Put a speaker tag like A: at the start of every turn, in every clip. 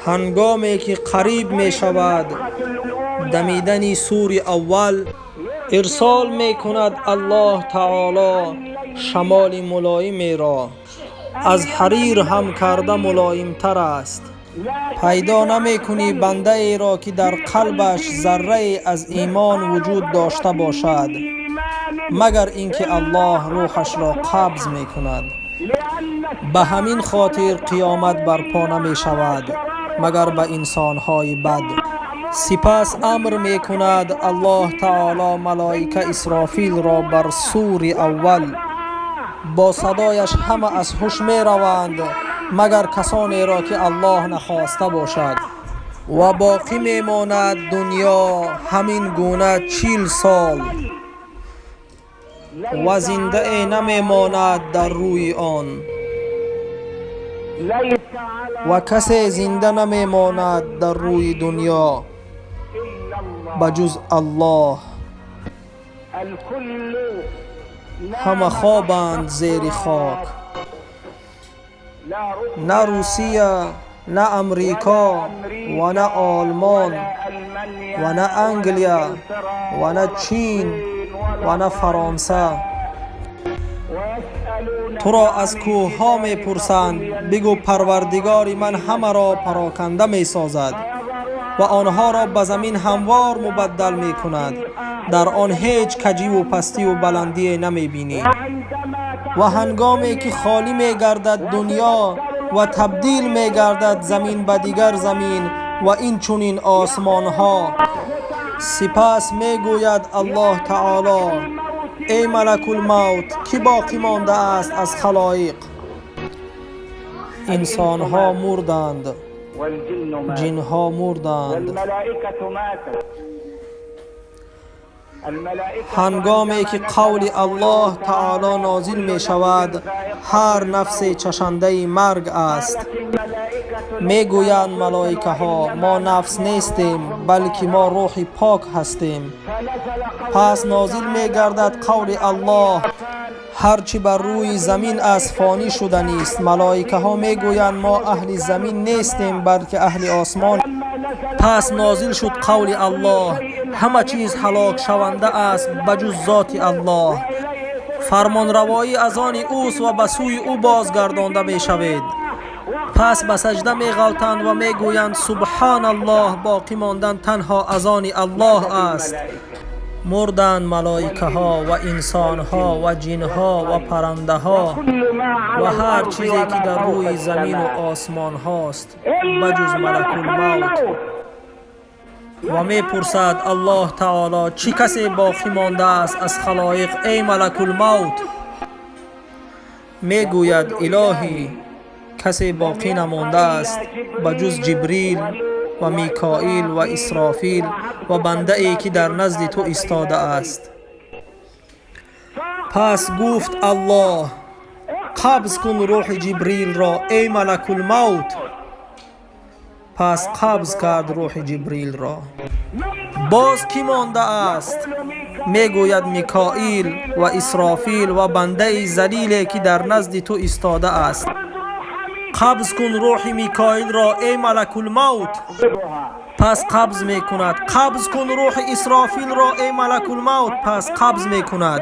A: هنگامی که قریب می شود دمیدن سور اول، ارسال می کند الله تعالی شمال ملایمی را، از حریر هم کرده ملایم تر است. پیدا نمی کنی بنده ای را که در قلبش ذره از ایمان وجود داشته باشد، مگر اینکه الله روحش را قبض می کند. به همین خاطر قیامت برپا نمی شود مگر به انسانهای بد. سپس امر می کند الله تعالی ملائکه اسرافیل را بر سور اول. با صدایش همه از هوش می روند مگر کسانی را که الله نخواسته باشد. و باقی می ماند دنیا همین گونه 40 سال و زنده نمی ماند در روی آن، و کسی زنده نمی ماند در روی دنیا بجز الله. همه خوابند زیر خاک، نه روسیه، نه امریکا و نه آلمان و نه انگلیا و نه چین و نه فرانسه. تو را از کوه ها می پرسند، بگو پروردگار من همه را پراکنده می سازد و آنها را به زمین هموار مبدل می کند، در آن هیچ کجی و پستی و بلندی نمی بینی. و هنگامی که خالی می گردد دنیا و تبدیل می گردد زمین به دیگر زمین و این چنین آسمان ها، سپس می گوید الله تعالی ای ملک الموت، کی باقی مانده است از خلایق؟ انسان ها مردند، جن ها مردند. هنگامی که قول الله تعالی نازل می شود، هر نفس چشنده مرگ است. می گویند ملائکه ها ما نفس نیستیم، بلکه ما روح پاک هستیم. پس نازل می گردد قول الله هرچی بر روی زمین است فانی شده نیست. ملائکه ها می گویند ما اهل زمین نیستیم بلکه اهل آسمان. پس نازل شد قول الله همه چیز هلاک شونده است بجز ذات الله. فرمانروایی از آن اوست و به سوی او بازگردانده می شوید. پس به سجده می غلطند و می گویند سبحان الله، باقی ماندن تنها از آن الله است. مردند ملائکه ها و انسان ها و جن ها و پرنده ها و هر چیزی که در روی زمین و آسمان هاست بجز ملک الموت. و می پرسد الله تعالی چی کسی باقی مانده است از خلایق ای ملک الموت؟ می گوید الهی کسی باقی نمانده است بجز جبریل و میکائیل و اسرافیل و بنده ای که در نزد تو ایستاده است. پس گفت الله قبض کن روح جبریل را ای ملک الموت. پس قبض کرد روح جبریل را. باز کی مانده است؟ میگوید میکائیل و اسرافیل و بنده ذلیلی که در نزد تو ایستاده است. قبض کن روح میکائیل را ای ملک الموت. پس قبض میکند. قبض کن روح اسرافیل را ای ملک الموت. پس قبض میکند.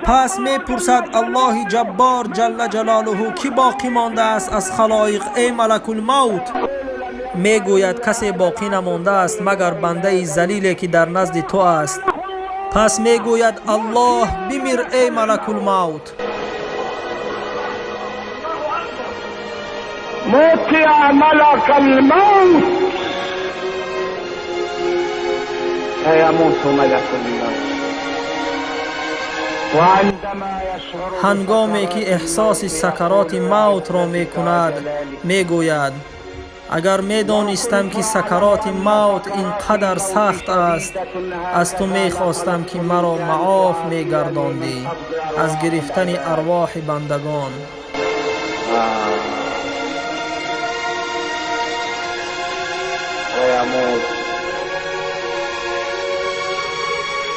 A: پس میپرسد الله جبار جل جلاله کی باقی مانده است از خلایق ای ملک الموت؟ میگوید کسی باقی نمانده است مگر بنده ذلیلی که در نزد تو است. پس میگوید الله بمیر ای ملک الموت.
B: موت یا ملک الموت، فیموت ملک الموت.
A: هنگامی که احساس سکرات موت را میکند میگوید اگر میدانستم که سکرات موت اینقدر سخت است، از تو میخواستم که مرا معاف میگرداندی از گرفتن ارواح بندگان.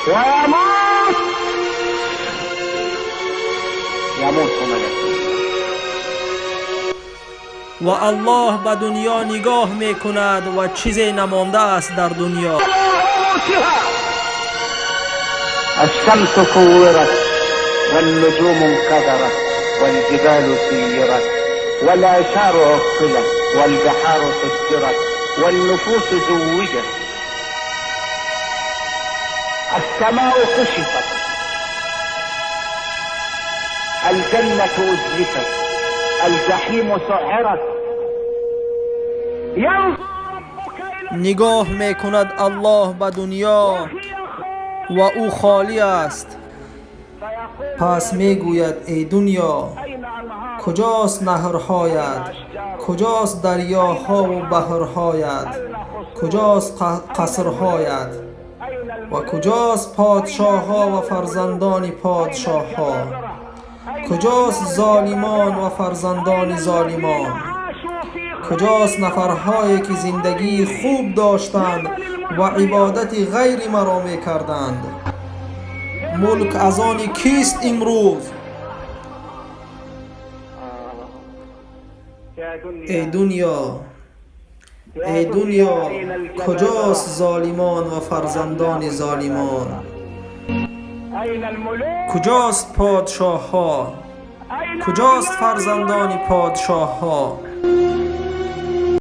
B: ويموت يموت ملك.
A: و الله به دنیا نگاه میکند و چیزی نمانده است در دنیا.
B: الشمس كورت والنجوم انكدرت والجبال سيرت والعشار عطلت والبحار سجرت والنفوس زوجت السماء كشفت الجنة أزلفت الجحيم سعرت ينظر ربك إلى
A: نگاه میکند الله به دنیا و او خالی است. پس میگوید ای دنیا، کجاست نهرهایت؟ کجاست دریاها و بحرهایت؟ کجاست قصرهایت؟ و کجاست پادشاهها و فرزندان پادشاهها؟ کجاست ظالمان و فرزندان ظالمان؟ کجاست نفرهایی که زندگی خوب داشتند و عبادت غیر مرا میکردند؟ ملک از آن کیست امروز؟ ای دنیا، ای دنیا، کجاست ظالمان و فرزندان ظالمان؟ کجاست پادشاه ها؟ کجاست فرزندان پادشاه ها؟